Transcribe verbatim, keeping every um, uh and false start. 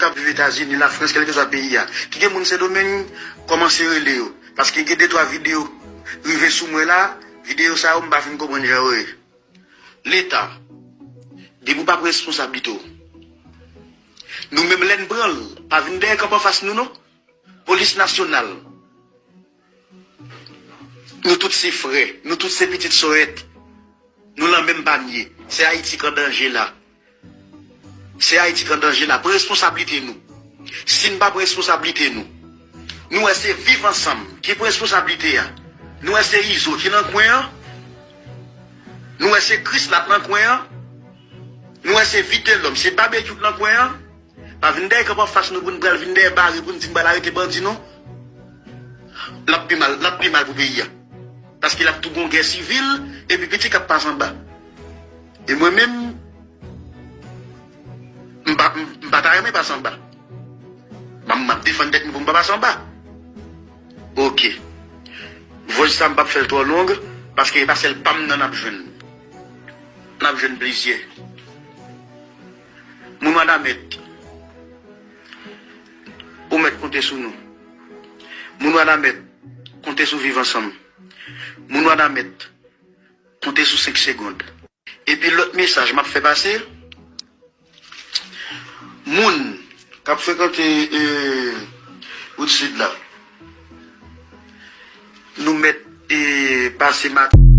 k ap viv Etazini, Lafrans, kèlkeswa peyi a, ki gen moun Sendomeng, kòmanse rele yo. Paske gen de twa videyo rive sou mwen la, videyo sa yo m pa fin konprann jan yo ye. Leta, depi w pa pran responsablite w, nou menm lè n pran l, pa vin dèyè kanpe anfas nou non. Polis nasyonal, nou tout se frè, nou tout se pitit Sòyèt. Nou nan menm panye. Se Ayiti k an danje la. Se Ayiti k an danje la. Pran responsablite nou. Si n pa pran responsablite nou, nou wè se Viv Ansanm ki pran responsablite a. Nou wè se Izo ki nan kwen an. Nou wè se Krisla k nan kwen an. Nou wè se Vitelòm, se Babekyou k nan kwen an. Pa vin dèyè kanpe anfas nou pou n pral vin dèyè bare pou n di n pral arete bandi non. L ap pi mal, l ap pi mal pou peyi a. Paske l ap tou gon gè sivil, epi piti k ap pase anba. E mwen menm, m pa, m, m pa ta renmen pase anba. M, m ap defann tèt mwen pou m pa pase anba. Oke. Vwòj sa m p ap fè l twò long, paske e pa sèl pa m nan n ap jwenn. N ap jwenn plizyè. Moun Wanament, ou mèt konte sou nou. Moun Wanament, konte sou Viv Ansanm. Moun Wanament, konte sou Senk Segond. Epi lòt mesaj m ap fè pase, moun k ap frekante, e, Wout Sid la, nou mèt, e, pase maten